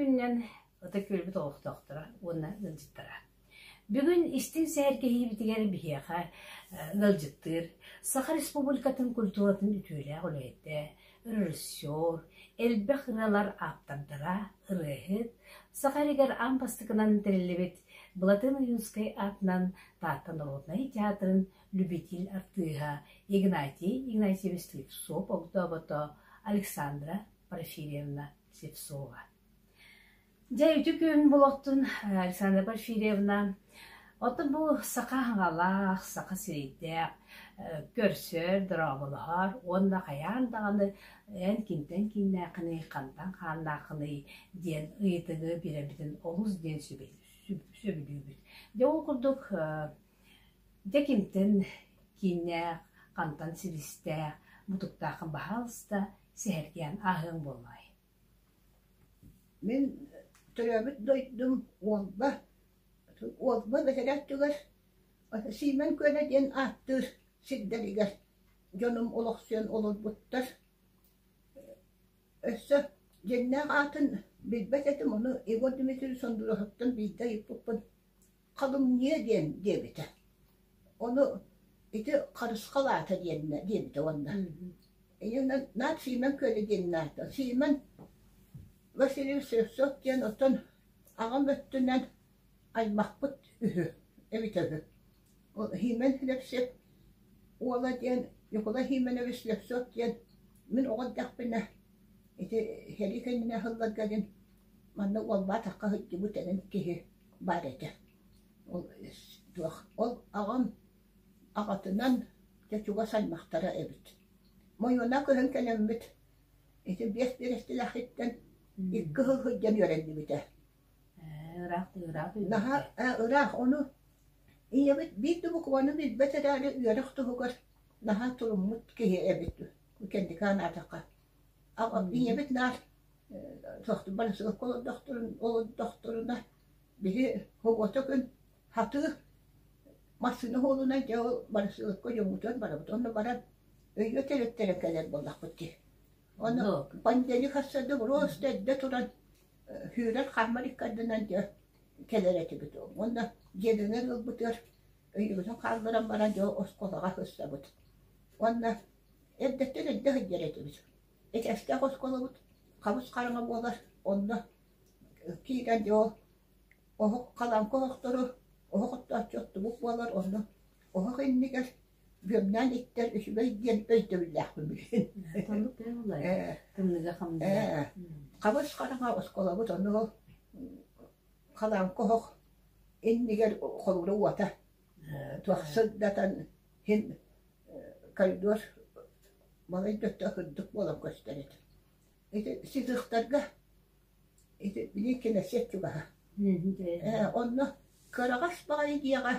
күнүнэн Ытык Күөлбүт олохтоохторо уонна ыалдьыттара. Бүгүн истиҥ сэһэргэһиибитигэр биһиэхэ ыалдьыттыыр Саха Республикатын культуратын үтүөлээх үлэһитэ, режиссер, элбэх ырыалар ааптардара, ырыаһыт, Саха сиригэр аан бастакынан тэриллибит Былатыан Ойуунскай аатынан Таатта народнай театрын любитель артыыһа Игнатий Игнатьевич Слепцов огдообото Александра Порфирьевна Слепцова. Дьэ, үтүө күн буолуохтун, Александра Порфирьевна. Оттон бу саха аҥалаах, саха сирэйдээх көрсөр, дорооболоһор уонна хайаан даҕаны эн кимтэн кииннээххиний, хантан хааннааххыный диэн ыйытыгы биэрэрбитин олус диэн сөбүлүүбүт. Дьэ, ол курдук дьэ кимтэн кииннээх, хантан силистээх, мутуктааххын баһаалыста сэһэргээн ааһыаҥ буоллаҕай. Мин төрөөбүт дойдум Уолба, Уолба бэтэрээ өттүгэр Сиимэн Күөлэ диэн ааттыыр сирдэригэр дьонум олохсуйан олорбуттар. Өссө дьиҥнээх аатын билбэт этим, ону Егор Дмитриевич Сондуровтан биирдэ ыйыппыппын Халымньыа диэн диэбитэ. Ону ити Харысхал аата диэннэ диэбитэ уонна. Ийэнэн наар Сиимэн Күөлэ диэн аата. Сиимэн Васильевич Слепцов диэн оттон аҕам өттүнэн аймахпыт үһү, эбитэ үһү. Ол Сиимэн Слепцев уола диэн Ньукулай Сиимэнович Слепцов диэн мин оҕо эрдэхпинэ ити сэрии кэннинэ сылларга диэн манна Уолбаатахха сылдьыбыт эҥин киһи баар этэ. Ол туох ол аҕам аҕатынан дьэ чугас аймахтара эбит. Мойуона көһөн кэлэммит ити биэс биэрэстэлээхиттэн икки сыл сылдьан үөрэннибитэ. Ыраах ыраах Наһаа ыраах ону ийэбит биир да букваны билбэт эрээри үөрэх туһугар наһаа туруммут киһи эбит кэнники анаатахха. Ийэбит наар барысыгыкка олордохторуна биһи оҕото күн хатыы массыына суолунан дьэ ол барысыгыкка дьоммутугар барабыт онно баран өйүө тэриттэрэн кэлэр буоллахпыт дии. Ону понедельник сарсыарда просто эрдэ туран сүүрэр хаамар икки ардынан дьэ кэлэр этибит. Уонна дьиэлэнэр ыалбытыгар өйүөбүтүн хаалларан баран дьэ оскуолаҕа сырсабыт. Уонна эрдэттэн эрдэ сылдьар этибит. Этэстээх оскуолабыт хабыс хараҥа буолар, онно киирэн дьэ ол оһох халааҥка оһохтору оһох оттооччу оттубут буолар, онно оһох иннигэр бүөмнээн иттэр үчүгэй диэн өйдөбүллээхпин билигин. Оннук буолар. Тымныыга хамныыга. Хабыс хараҥа оскуолабыт ону ол халааҥка оһох иннигэр холуура уота туох сырдатан иһин коридор балай да өттө кырдьык буолан көстөр этэ. Ити сытыктарга ити били кэнэсиэт чугаһа. Ээ, онно кыараҕас баҕайы дьиэҕэ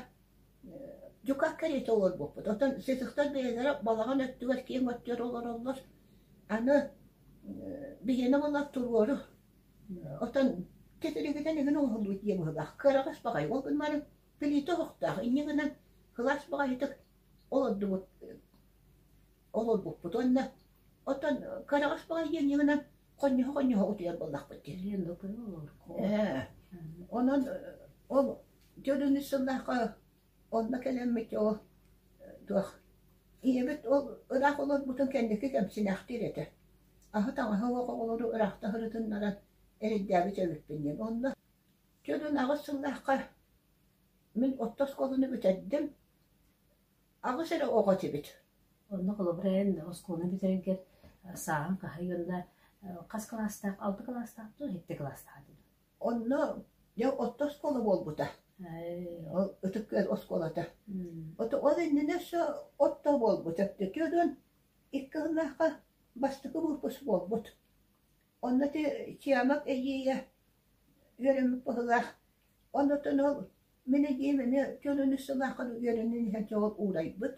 дьукаах кэриэтэ олорбуппут. Оттон сытыктар бэйэлэрэ балаҕан өттүгэр киэҥ өттүгэр олороллор. Аны биһиэнэ буоллар туруору. Оттон титиригинэн игин оҥоһуллубут дьиэ быһыылаах. Кыараҕас баҕайы. Ол гынан билиитэ оһохтоох. Инньэ гынан кылаас баҕайытык олордубут олорбуппут уонна оттон кыараҕас баҕайы диэн гынан хонньоһо-хонньоһо утуйар буоллахпыт дии. Ээ, онон ол дьон үс сыллаахха онно кэлэммит ол туох ийэбит ол ыраах олорбутун кэнники кэмсинээхтиир этэ. Аһы-таҥаһы оһох оҕолору ыраахта сырытыннаран эрэйдээбит эбиппин диэн. Онно дьонун аҕыс сыллаахха мин орто оскуоланы бүтэрдим. Аҕыс эрэ оҕо этибит. Онно холобура эн оскуоланы бүтэрэргэр сааһыҥ хаһый уонна хас кылаастаах, алта кылаастаах дуу, сэттэ кылаастаах этэ дуу? Онно дьэ орто оскуола буолбута. Ол Ытык Күөл оскуолата. Ото ол иннинэ өссө орто буолбута. 42 сыллаахха бастакы выпуск буолбут. Онно ити Чиамак эдьиийэ үөрэммит быһыылаах. Оннуттан ол мин эдьиийим эмиэ 43 сыллаахха үөрэнэн иһэн дьэ ол уурайбыт.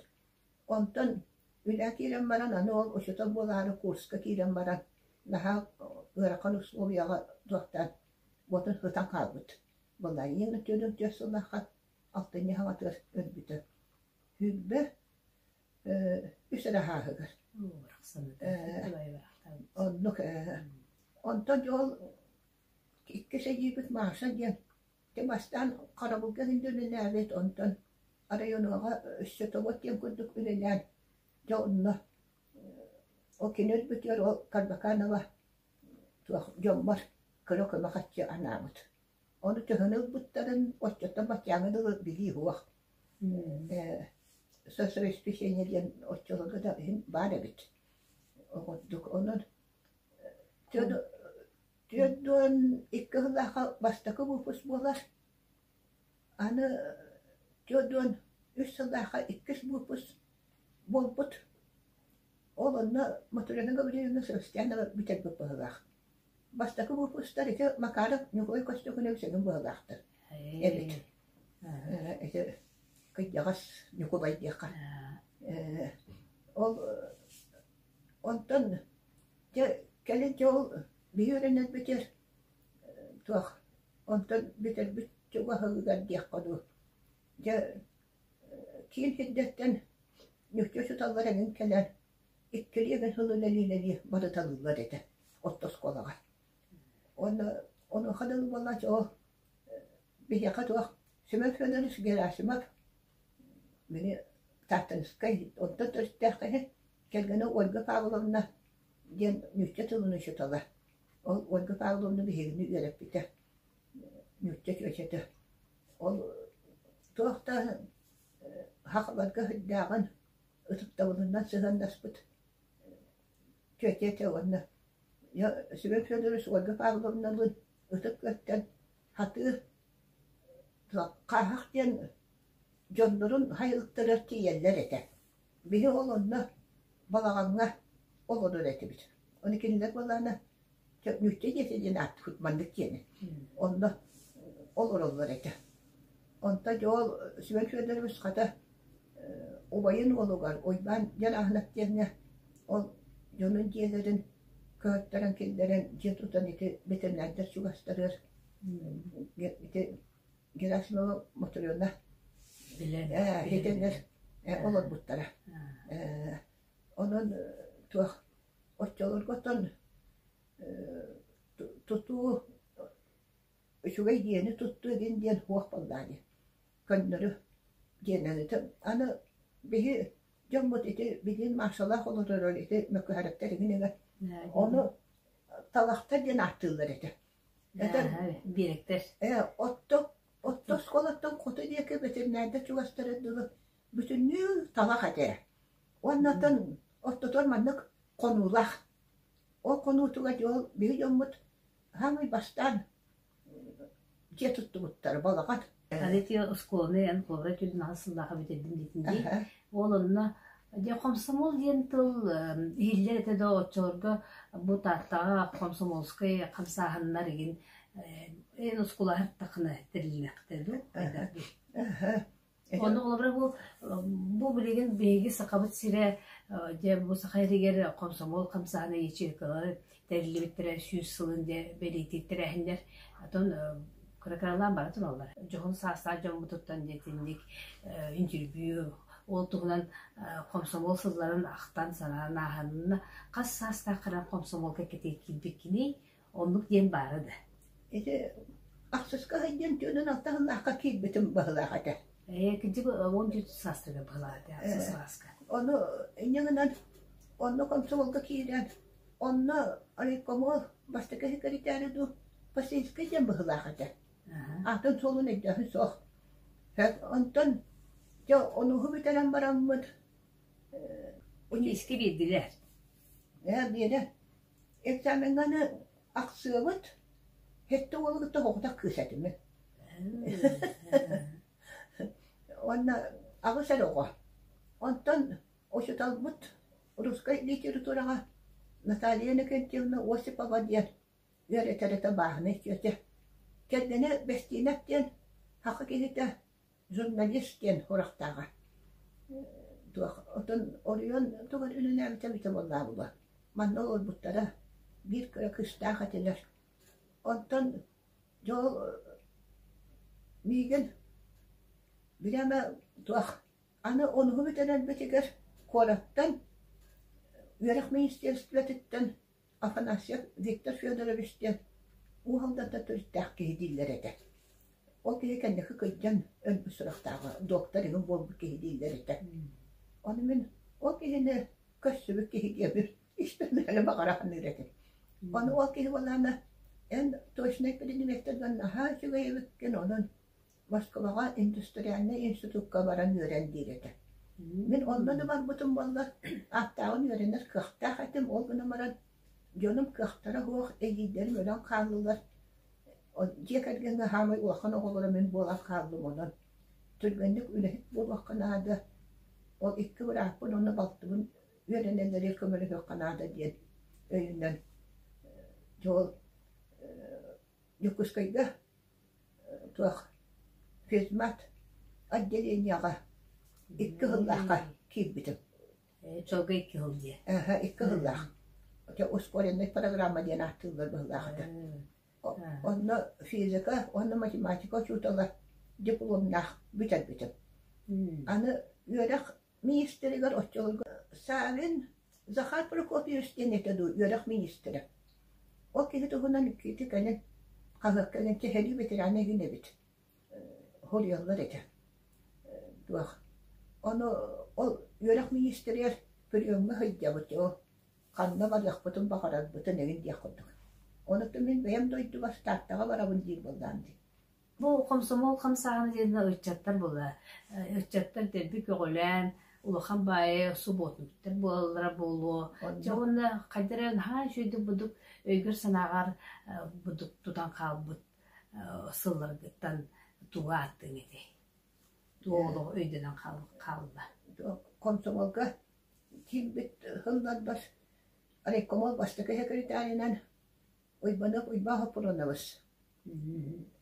Онтон үлэ киирэн баран аны ол учуутал буолаары курска киирэн баран наһаа ыарахан условияҕа туохтаан уотун сытан хаалбыт. Былайыын 44 сыллаахха алтынньы хаҥатыгар өлбүтэ. Сүүрбэ үс эрэ сааһыгар. Оннук Онтон дьэ ол Иккис эдьиийбит Маша диэн ити бастаан харабылга үлэлээбит, онтон районоҕа өссө тобот диэн курдук үлэлээн, дьэ онно ол кини өлбүтүгэр ол Карбаканова туох дьоммор кыра көмө харчы анаабыт. Ону төһөнү ылбыттарын оччоттон баччааҥҥа дылы билии суох. Соцобеспечение диэн оччолорго да иһин баар эбит. Оҕордук онон 42 сыллаахха бастакы выпуск буолар. Аны 43 сыллаахха иккис выпуск буолбут. Ол онно Мотрена Гаврильевна Савостьянова бүтэрбит быһыылаах. Бастакы выпустар ити Макаров Ньукулай Костюкунов сөҥүн быһыылаахтар эбит. Ити кыдьаҕас Ньукулай диэххэ. Ол онтон дьэ кэлин дьэ ол биһи үөрэнэрбитигэр туох онтон бүтэрбит чугаһыгар диэххэ дуу дьэ киин сирдэртэн ньүкчү учууталлар эҥин кэлэн иккилии эмэ сыл үлэлии-үлэлии барыталыыллар этэ орто оскуолаҕа. Уонна онуоха дылы буоллааччы ол биһиэхэ туох Семен Федорович Герасимов били Тааттанскай онтон төрүттээх киһи кэргэнэ Ольга Павловна диэн нуучча тылын учуутала. Ол Ольга Павловна биһигини үөрэппитэ нуучча чүөчэтэ. Ол туох да сахаларга сылдьааҕын ытыктабылынан сыһыаннаспыт тетя этэ уонна Семен Федорович Ольга Павловналыын ытык күөттэн хатыы хааһах диэн дьоннорун хайылыктарыгар тиийэллэр этэ. Биһи ол онно балаҕаҥҥа олорор этибит. Ону кинилэр буоллаҕына нуучча дьиэтэ диэн ааттыыбыт маннык диэни. Онно олороллор этэ. Онто дьэ ол Семен Федорович хата убайын уолугар Уйбаан Дьарааһынап диэҥҥэ ол дьонун дьиэлэрин көһөттөрөн киллэрэн дьиэ тутан ити бэтэринээрдэр чугастарыгар ити Герасимова Мотрена итиннэр олорбуттара. Онон туох оччолорго оттон тутуу үчүгэй дьиэни туттуу игин диэн суох буоллаа дии. Көннөрү дьиэнэн ити аны биһи дьоммут ити билигин Машалаах олоророр ити мөкүһэрэктэр игин эҥэр ону талахтар диэн ааттыыллар этэ. Это Биэрэктэр. Отто отто оскуолаттан хоту диэки бэтэринээрдэр чугастара дылы бүтүннүү талах этэ. Уоннатан ортотугар маннык хонуулаах. Ол хонуутугар дьол биһи дьоммут Саамай бастаан дьиэ туттубуттара балаҕан. Аны ити оскуоланы эн холобура түлүн аҕыс сыллааҕы бүтэрдим диэтин дии. Ол онно дьэ комсомол диэн тыл иһиллэр этэ да оччолорго бу Тааттаҕа комсомольскай хамсааһыннар игин эн оскуолаһар тахына тэриллиэхтэ дуу хайдах дуу? Ону холобура бу бу билигин биһиги Сахабыт сирэ дьэ бу Саха сиригэр комсомол хамсааһына ячейкалары тэриллибиттэрэ 100 сылын дьэ бэлиэтиир тэрээһиннэр отон кыра-кыралаан бара тураллар. Дьоһун саастаах дьоммутуттан дьэ итинник интервью ол туһунан комсомол сылларын ахтан санаан ааһанна хас саастааххынан комсомолга кэтии киирбиккиний оннук диэн баара да. Ити ахсыска сылдьан түөртүн алта сыллаахха киирбитим быһыылаах этэ. Кырдьык 14 саастарга быһыылаах этэ ахсыс сааска. Ону инньэ гынан онно комсомолга киирэн онно райкомол бастакы секретарь дуу Посельскай диэн быһыылаах этэ. Атын суолун өйдөөһүн суох. Онтон дьэ онуһу бүтэрэн бараммыт Иски биэрдилэр. Биэрэ Экзамеҥҥа аны ахсыабыт, сэттэ уолу кытта соҕотох кыыс этим мин. Уонна аҕыс эрэ оҕо. Онтон учууталбыт русскай литератураҕа Наталья Иннокентьевна Осипова диэн үөрэтэр этэ бааһынай тетя. Кэргэнэ Бэстиинэп диэн саха киһитэ журналист диэн сурахтааҕа. Туох отон оройуон тугар үлэлээбитэ эбитэ буоллаа буолуо. Манна олорбуттара биир кыра кыыстаах этилэр. Онтон дьол миигин бирээмэ туох аны онуһу бүтэрэрбитигэр куораттан үөрэх министерствотыттан Афанасьев Виктор Федорович диэн. Уус Алдантан төрүттээх киһи дииллэр этэ. Ол киһи кэнники кырдьан өлбүт сурахтааҕа, доктор эҥин буолбут киһи дииллэр этэ. Ону мин ол киһини көрсүбүт киһи диэбин испэр баҕара саныыр этим. Ону ол киһи буоллаҕына эн точнай предметтэргэр наһаа үчүгэй эбиккин, онон Москваҕа индустриальнай институкка баран үөрэн диир этэ. Мин онно да барбытым буоллар, ааттааҕын үөрэнэр кыахтаах этим, ол гынан баран дьонум кыахтара суох, эдьиийдэрим өлөн хааллылар. Дьиэ кэргэҥҥэ саамай улахан оҕолоро мин буолан хааллым, онон түргэнник үлэһит буолуохха наада. Ол икки бырааппын уонна балтыбын үөрэнэллэригэр көмөлөһүөххэ наада диэн өйүнэн дьэ ол Дьокуускайга туох физмат отделениеҕа икки сыллаахха киирбитим. Чолго икки сыл диye. Эһэ, икки сыллаах. Ускоренный программа диэн ааттыыллар быһыылаах этэ. Онно физика уонна математика учуутала дипломнаах бүтэрбитим. Аны үөрэх Министригэр оччолорго Савин Захар Прокопьевич диэн этэ дуу, үөрэх министрэ. Ол киһи туһунан ити кэлин хаһыакка кэлин сэрии ветерана игин эбит суруйаллар этэ. Туох ону ол үөрэх министригэр приемҥа сылдьабыт ол ханна барыахпытын баҕарарбытын эҥин диэх курдук. Онуттан мин бэйэм дойдубар Тааттаҕа барабын диир буоллаҕым дии. Бу хомсомуол хамсааһына диэн ыччаттар буолла. Ыччаттар дэлби көҕүлээн, улахан баайы субуотунньуктар буолаллара буолуо. Дьэ уонна хайдах эрэ наһаа үчүгэйдик бурдук өйгөр-санааҕар бурдук тутан хаалбыт сылларгыттан тугу ааттыаҥ этэй? Туох олоҕу өйдөнөн хаалла? Комсомолга киирбит сылларбар райкомол бастакы секретарынан Уйбаныап Уйбаан Хоппуруонабыс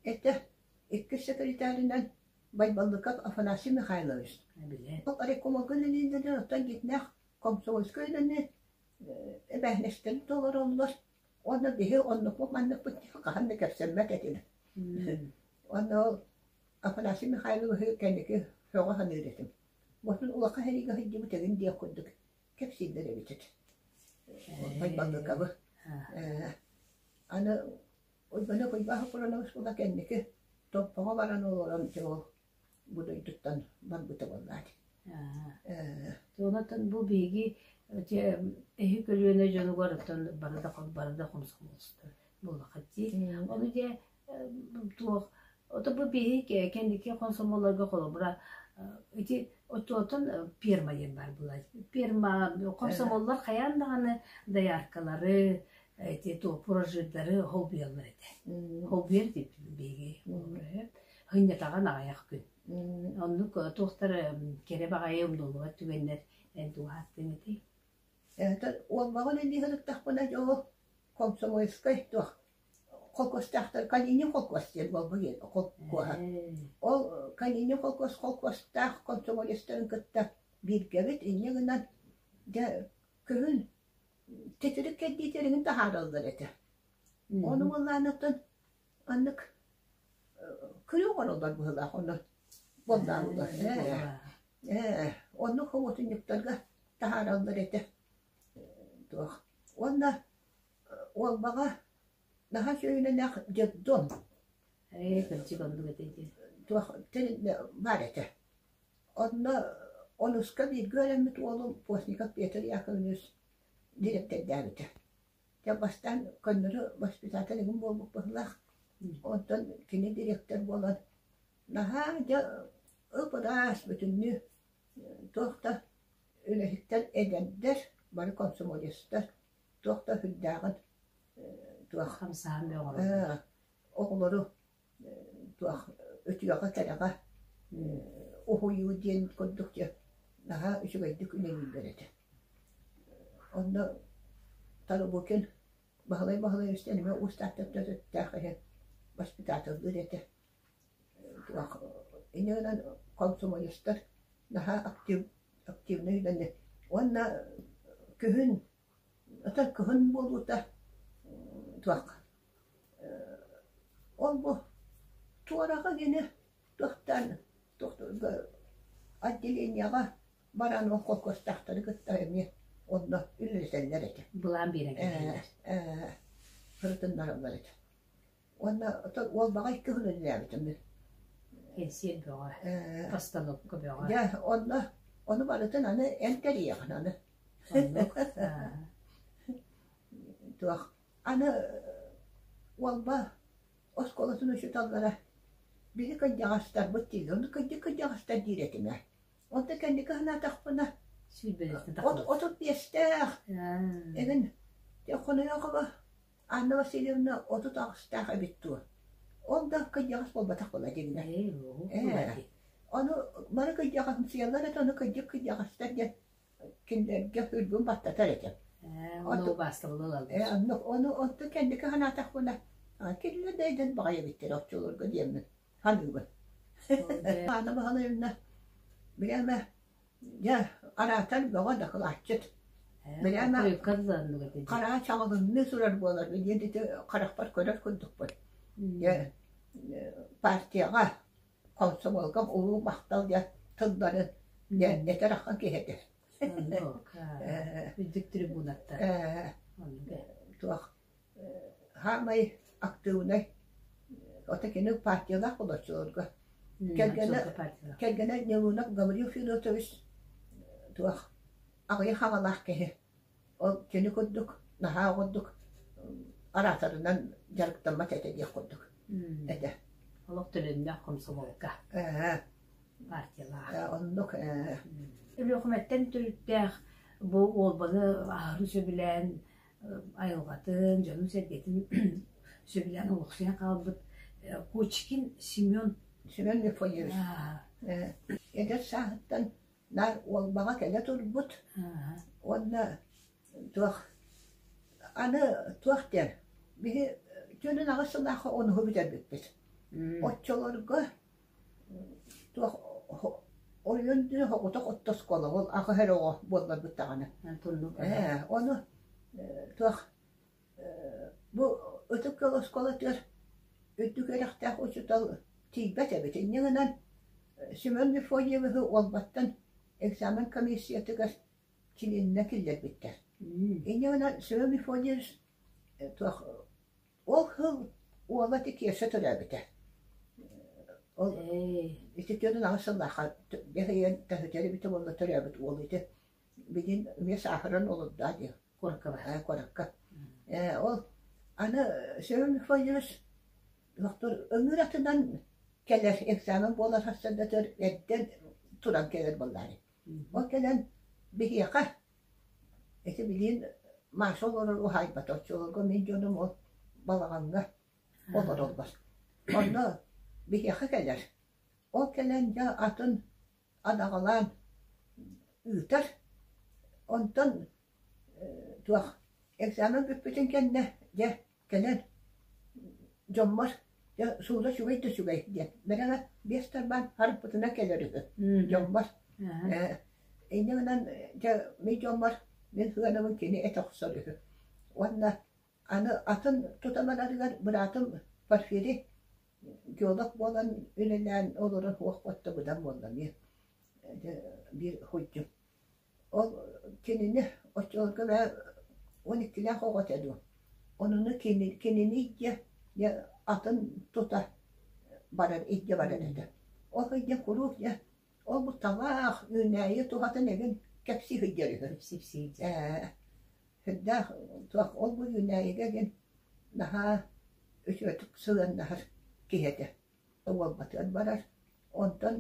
этэ. Иккис секретарынан Байбаллыков Афанасий Михайлович. Ол райкомолга үлэлииллэрин оттон дьиҥнээх комсомольскай үлэни эбээһинэстэрин толороллор. Уонна биһи оннукпут манныкпыт диэн хаһан да кэпсэммэт этилэр. Уонна ол Афанасий Михайловиһы кэнники сөҕө саныыр этим. Ботун улахан сэриигэ сылдьыбыт эҥин диэх курдук кэпсииллэр эбит этэ. Байбаллыкабы. Аны Уйбаныап Уйбаан Хоппуруонабыс була кэнники Томпоҕо баран олорон дьэ ол бу дойдуттан барбыта буоллаат. Онтон бу биһиги эһи көлүөнэ дьонугар оттон бары да бары да хомсомуолстар буоллахха дии. Ону дьэ туох ото бу биһиги кэнники хомсомуолларга холобура ити отуотун пиэрмэ диэн баар буолла. Пиэрмэ хомсомуоллар хайаан даҕаны дояркалары ити туох фуражирдары холбуйаллар этэ. Холбуйар диэбит биһиги Сынньатаҕын аҕыйах күн. Оннук туохтар кэрэ баҕайы умнуллубат түгэннэр эн туоһааттыҥ этэй? Это уолбаҕа үлэлии сырыттахпына дьэ ол комсомольскай туох холкуостаахтар Калинин холкуос диэн буолбут холкуоһа. Ол Калинин холкуос холкуостаах комсомолецтарын кытта бииргэбит инньэ гынан дьэ күһүн титирик кэрдиитэригин таһаараллар этэ. Ону буоллаанаттан Маннык күрүө оҥороллор быһыылаах онно буоллааллар. Ээ, оннук хомуотунньуктарга таһаараллар этэ. Туох уонна Уолбаҕа наһаа сүөһүлэнэх детдом Ээ, кырдьык оннук этэ дии. Туох тэрилтэ баар этэ. Онно онуска бииргэ үөрэммит уолум Постников Петр Яковлевич дириэктэрдээбитэ. Дьэ бастаан көннөрү воспитатель эҥин буолбут быһыылаах. Онтон кини дириэктэр буолан наһаа дьэ ып-ыраас бүтүннүү туох да үлэһиттэр эдэрдэр, бары комсомолецтар туох да сүрдээҕин туох Хамсааһын бөҕө оҕолору туох үтүөҕэ-кэрэҕэ уһуйуу диэн курдук дьэ наһаа үчүгэйдик үлэлииллэр этэ. Онно Тарабукин Баһылай Баһылаевич диэн эмиэ Уус Тааттаттан төрүттээх киһи воспитателлыыр этэ. Туох инньэ гынан комсомолецтар наһаа актив активнай үлэни уонна күһүн ата кыһын буолуута туох Ол бу туораҕа гини туохтаан отделениеҕа баран ол холкуостаахтары кытта эмиэ онно үлэлэтэллэр этэ. Былаан биэрэн кэбиһэллэр. Сырытыннараллар этэ. Уонна оттон Уолбаҕа икки күн үлэлээбитим мин. Кэнсиэр бөҕө, постановка бөҕө. Дьэ, онно ону барытын аны эн тэрийэҕин аны. Оннук. Туох аны Уолба оскуолатын учууталлара биһи кырдьаҕастарбыт дииллэр. Ону кырдьык кырдьаҕастар диир этим ээ. Онто кэнники санаатахпына Сүүрбэлэртэн тахсыбыт. 35-тээх эҥин Хонойоохово Анна Васильевна 38-таах эбит дуо? Ол да кырдьаҕас буолбатах буолла дьиҥинэ. Ээ, ону бары кырдьаҕасымсыйаллар этэ, ону кырдьык кырдьаҕастар диэн кинилэргэ үргүн баттатар этим. Ээ, ону убаастабылы ылаллар. Ээ, оннук, ону онтон кэнники санаатахпына, кинилэр да эдэр баҕайы эбиттэр оччолорго диэммин саныыбын. Анна Баһылаевна бирээмэ дьэ араатар бөҕө дакылаатчыт. Бирээмэ хараа чаҕылынныы турар буолар диэн ити харахпар көрөр курдукпун. Дьэ партияҕа комсомолга улуу махтал диэн тыллары дьэ этэр ахан киһи этэ. Үрдүк трибунаттар. Туох Хаамай актыыбынай ото кини партиялаах олорчуларга кэргэнэ кэргэнэ Нелунов Гаврил Федотович туох аҕыйах аҕалаах киһи ол кини курдук наһаа курдук араатарынан дьарыктаммат этэ диэх курдук этэ. Олох төлөннөөх комсомолка партиялаах. Оннук Өлүөхүмэттэн төрүттээх бу Уолбаны аһары сөбүлээн айылҕатын, дьонун-сэргэтин сөбүлээн олохсуйан хаалбыт Кочкин Семен Семен Мефодьевич эдэр сааһыттан наар Уолбаҕа кэлэ турбут уонна туох аны туох диэн биһи түөрт аҕыс сыллаахха онуһу бүтэрбиппит. Оччолорго Туох ойуун соҕотох оттоскуола ол аҕыс эрэ оҕо буолларбыт даҕаны. Ээ, ону туох бу Ытык Күөл оскуолатыгар үрдүк үөрэхтээх учуутал тиийбэт эбит. Инньэ гынан Семен Мефодьевиһы Уолбаттан экзамен комиссиятыгар чилиэнинэн киллэрбиттэр. Инньэ гынан Семен Мефодьевич туох Ол сыл уола ити Кеша төрөөбүтэ. Ол ити 48 сыллаахха дьаһайан таһычар эбитэ буолла төрөөбүт уол ити билигин эмиэ сааһыран олордоо дии Куоракка ээ куоракка. Ээ ол аны Семен Мефодьевич доктор ыҥыыр атынан кэлэр экзамен буолар сарсыардатыгар эрдэ туран кэлэр буоллаары. Ол кэлэн биһиэхэ Ити билигин Маша олорор уһаайбата, оччолорго мин дьонум ол балаҕаҥҥа олороллор. Онно биһиэхэ кэлэр. Ол кэлэн дьэ атын адаҕалаан ыытар. Онтон туох экзамен бүппүтүн кэннэ дьэ кэлэн дьоммор дьэ суула үчүгэй да үчүгэй диэн бэрэҕэ биэс тарбаан харыппытынан кэлэр үһү дьоммор ээ инньэ гынан дьэ мин дьоммор мин сыанабын кини этэ охсор үһү уонна аны атын тута барарыгар быраатым Порфирий геолог буолан үлэлээн олорон суох буотта быдан буолла эмиэ дьэ биир хуйдьум Ол кинини оччолорго бээ 12-лээх оҕо этэ дуу, онуну кини кинини илдьэ дьэ атын тута барар илдьэ барар этэ. Ол сылдьан куруук дьэ ол бу талаах, үүнээйи туһатын эҥин кэпсии сылдьар үһү. Ээ сүрдээх туох ол бу үүнээйигэ диэн наһаа үчүгэйдик сыһыаннаһар киһи этэ. Уолбатыгар барар, онтон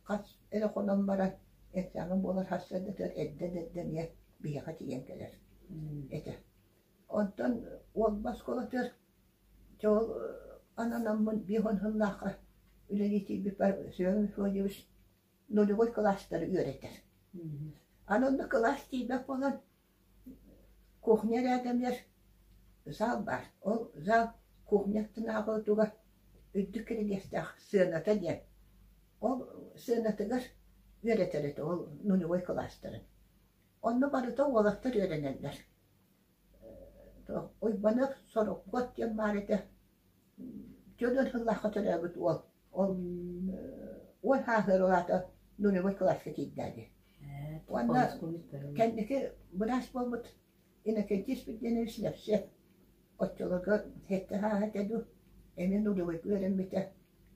хас эрэ хонон баран экзамен буолар сарсыардатыгар эрдэ-эрдэ эмиэ биһиэхэ тиийэн кэлэр этэ. Онтон Уолба оскуолатыгар дьэ ол ананаммын 50 сыллаахха үлэлии тиийбиппэр Семен Мефодьевич нулевой кылаастары үөрэтэр. Аны онно кылаас тиийбэт буолан Кухня эрээдэмигэр зал баар. Ол зал кухняттан туга үрдүк кирилиэстээх сыаната диэн. Ол сыанатыгар үөрэтэр этэ ол нулевой кылаастарын. Онно барыта уолаттар үөрэнэллэр. Уйбаныап Сорокуот диэн баар этэ. 40 сыллаахха төрөөбүт уол. Ол уон сааһыгар ол аата нулевой кылааска тиийдээди. Уонна кэнники быраас буолбут Иннокентий Спиридонович Лепсев оччолорго сэттэ сааһа этэ дуу. Эмиэ нулевойга үөрэммитэ.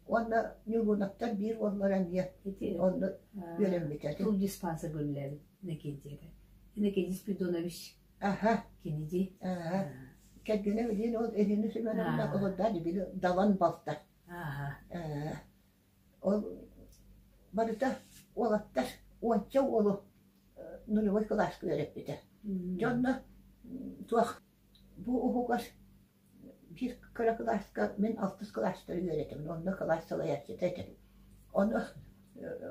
Уонна Ньургуновтар биир уоллара эмиэ Ити онно үөрэммитэ. Тул диспансер бөлүлээбит Иннокентий этэ. Иннокентий Спиридонович Аха, кини дии. аха. Кэргэнэ билин ол Ирина Семеновна олордоон били Далан балта. Ааха. Ол барыта уолаттар уонча уолу нулевой кылааска үөрэппитэ. Дьонно туох бу уһугар биир кыра кылааска мин алтыс кылаастары үөрэтэбин, онно кылаас салайааччыта этим. Ону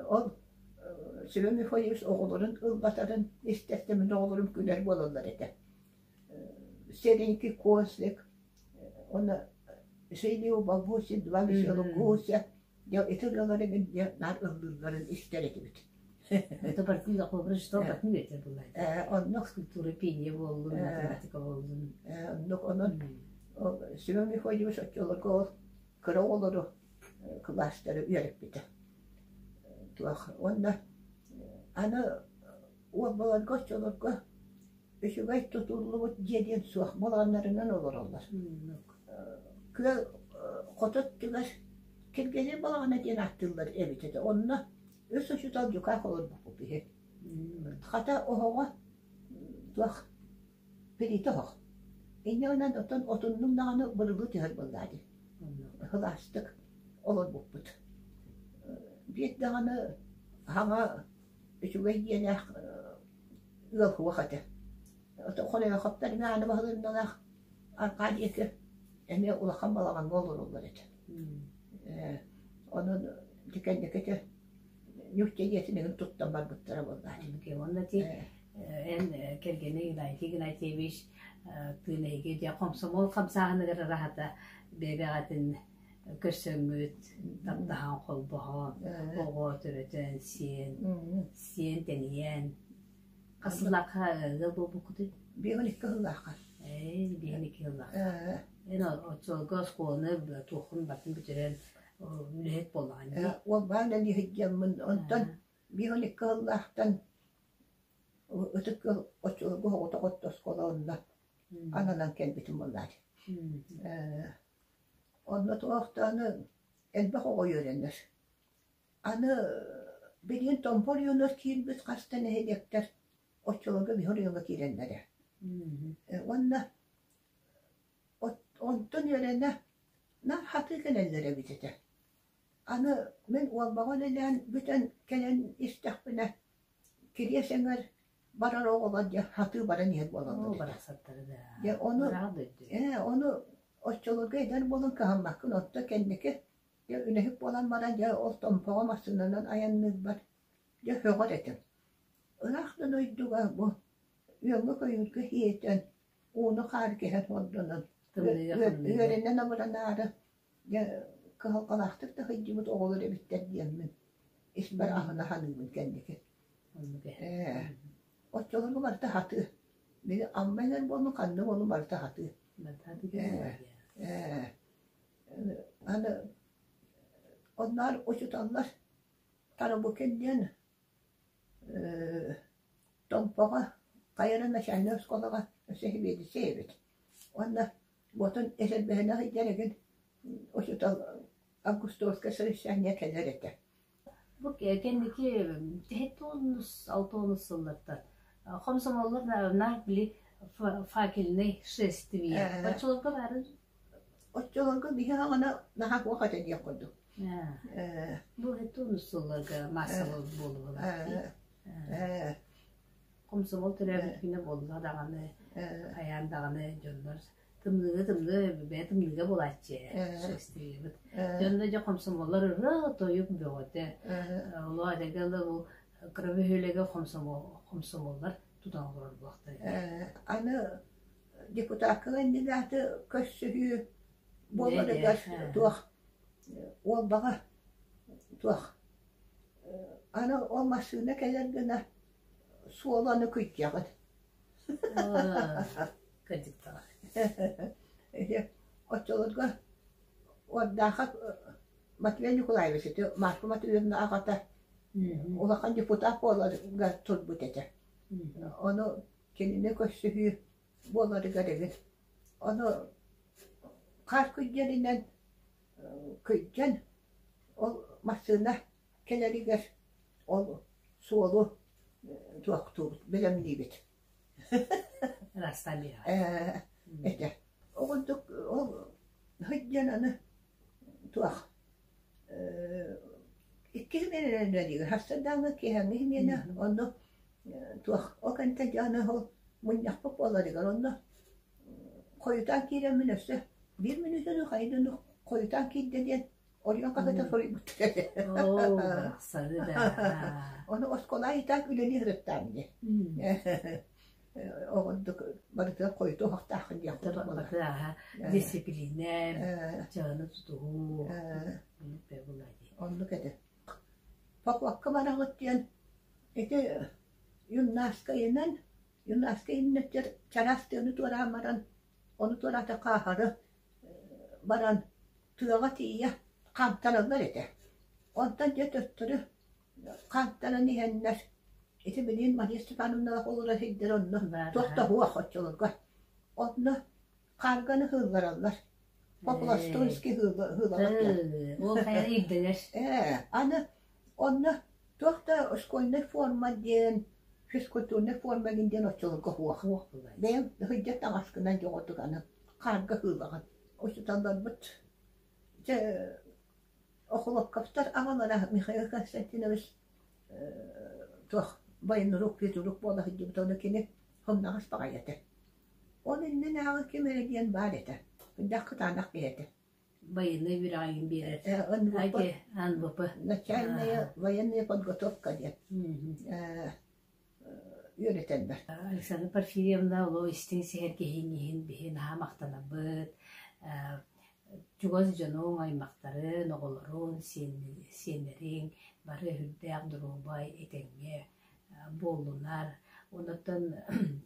ол Семен Михайлович оҕолорун ылбатарын истэртэн мин оҕолорум күлэр буолаллар этэ. Серенький козлик, уонна Жили у бабуси два веселых гуся, дьэ ити ырыалары мин дьэ наар ыллыылларын истэр этибит. Это партийный образ, что партийный ветер была. Оннук Скульптура пение буоллун, математика буоллун. Оннук онон Семен Мефодьевич оччолорго ол кыра оҕолору кылаастары үөрэппитэ. Туох уонна аны уолбаларга оччолорго үчүгэй тутуллубут дьиэ диэн суох балаҕаннарынан олороллор. Күөл хоту өттүгэр Киргиэлэй балаҕана диэн ааттыыллар эбит этэ. Онно үс учуутал дьукаах олорбуппут үһү. Хата оһоҕо туох билиитэ оһох. Инньэ гынан оттон отуннум даҕаны былыргы түһэр буоллаа дии. Сылаастык олорбуппут. Биир даҕаны хаҥа үчүгэй дьиэлээх ыал суох этэ. Хонойохоптор эмиэ ааны баһылыырналаах арҕаа диэки эмиэ улахан балаҕаҥҥа олороллор этэ. Онон ити кэнники ити ньуучча дьиэтин игин туттан барбыттара буоллаат. Уонна ити эн кэргэнэ Игнатий Игнатьевич тыын эһиги дьэ хомсомуол хамсааһыныгар араһата бэйэ-бэйэҕитин көрсөҥҥүт, таптаһан холбоһон, оҕо төрөтөн, сиэн, сиэн тэнийэн хас сыллаахха ыал буолбуккутуй? 52 сыллаахха. Ээ, 52 сыллаахха. Эн оччолорго оскуоланы туоххун батын бүтэрэн үлэһит буоллаҕыҥ дии? Уолбаан үлэһит онтон 52 сыллаахтан Ытык Күөл оччолорго соҕотох орто оскуола онно ананан кэлбитим буоллаат. Онно туохтааны элбэх оҕо үөрэнэр. Аны билигин Томпо оройуонугар киирбит хас да нэһилиэктэр оччолорго биһи оройуоҥҥа киирэллэрэ. Уонна онтон үөрэнэ наар хатыы кэлэллэр эбит этэ. Аны мин Уолбаҕа үлэлээн бүтэн кэлэн истэхпинэ Кириэс эҥэр барар оҕолор дьэ сатыы баран иһэр буолаллар Оо, этэ. барахсаттары да. Дьэ ону Ыраах дойду. ээ ону оччолорго эдэр буолан кыһаммаккын, онто кэнники дьэ үлэһит буолан баран дьэ ол Томпоҕо массыынанан айанныырбар дьэ сөҕөр этим. Ыраах да дойдуга бу үөҥҥэ-көйүүргэ сиэтэн, ууну-хаары кэһэн ордонон, Тымныыга ханныыга. үөрэнэн абыранаары дьэ кыһалҕалаахтык да сылдьыбыт оҕолор эбиттэр диэммин испэр аһына саныыбын кэнники. Оннук ээ. Ээ, оччолорго барыта сатыы. Били Амма эҥэр буоллун, ханна буоллун барыта сатыы. Барыта сатыы кэлэн Ээ, ээ, аны онноор учууталлар Тарабукин диэн Томпоҕо хайа эрэ начальнай оскуолаҕа өссө сэбиэдиссэй эбит. Уонна уотун этэрбэһинэ сылдьар игин учуутал августовскай совещание кэлэр этэ. Бу кэнники 76 60 сыллартан хомсомоллор наар били факельнай шествие. Оччолорго баарын? Оччолорго биһи аҕана наһаа суох этэ диэх курдук. Бу 70 сылларга массовый буолуолар. Хомсомол төрөөбүт күнэ буолла даҕаны, хайаан даҕаны дьоннор тымныыга тымныы бэйэ тымныыга буолааччы шествиебыт. Дьонно дьэ хомсомоллор ырыа тойук бөҕөтө. Олоо этэгэ бу кыра бөһүөлэгэ хомсомоллар тутан олорор буолуохтара. Аны депутакка кандидаты көрсүһүү буоларыгар туох уолбаҕа туох аны ол массыына кэлэр гына суоланы күрдьэҕин. Кырдьыктаах. Оччолорго Уордаахап Матвей Николаевич ити Марфа Матвеевна аҕата улахан депутат буоларыгар турбут этэ. Ону кинини көрсүһүү буоларыгар эбит. Ону хаар күрдьэринэн Күрдьэн ол массыына кэлэригэр ол суолу туохтуубут, бэлэмниибит. Ыраастаан биэрэҕит. Ээ, этэ. Ол курдук ол сылдьан аны туох икки симиэнэнэн үлэлиир. Сарсыардааҥҥы киэһээҥҥи симиэнэ онно туох ол кэнниттэн дьэ аны ол мунньахпыт буоларыгар онно хойутаан киирэммин өссө биир мүнүүтэни хайдыны хойутаан киирдэ диэн Оройуон хаһыата суруйбуттар этэ. Оо, барахсаны да. Ону оскуола айытаак үлэлии сырыттаам дии. Оҕордук барытыгар хойутуу оһохтооххун диэх курдук буолар. Баты дисциплинэ, дьаһаны тутуһуу, Оннук этэ. Поповка бараҕыт диэн ити юннаскайынан, юннаскай иннэттэр чараас тыаны туораан баран, ону туораатахха аһары баран тыаҕа тиийэ хаамтараллар этэ. Онтон дьэ төттөрү хаамтаран иһэннэр ити билигин Мария Степановналаах олорор сирдэрэ онно туох да суох оччолорго. Онно хаарганы сыыллараллар. По-пластунски сыылалар. Ол хайа ирдэнэр. Ээ, аны онно туох да школьнай форма диэн, физкультурнай форма диэн оччолорго суох. Суох буолар. Бэйэҥ сылдьар таҥаскынан дьоҕурдук аны хаарга сыылаҕын. Учууталларбыт дьэ Охлопковтар аҕалара Михаил Константинович туох военрук, физрук буола сылдьыбыта, ону кини сымнаҕас баҕайы этэ. Ол иннинээҕи ким эрэ диэн баар этэ, сүрдээх кытаанах киһи этэ. Байыаннай үөрэҕин биэрэр. НВП, НВП. Начальная военная подготовка диэн үөрэтэллэр. Александра Порфирьевна олох истиҥ сэһэргэһиин иһин биһи наһаа махтанабыт. Чугас дьонуҥ, аймахтарын, оҕолорун, сиэннэриҥ бары сүрдээх доруобай, этэҥҥэ буоллунар. Онуттан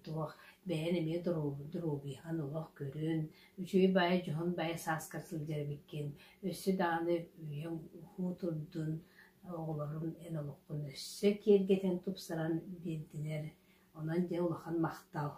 туох бэйэн эмиэ доруобуйаҕын олох көрүн, үчүгэй баайы дьоһун баайы сааскар сылдьар эбиккин, өссө даҕаны үйэҥ уһуу турдун, оҕолорум эн олоххун өссө киэргэтэн, тупсаран биэрдилэр. Онон дьэ улахан махтал.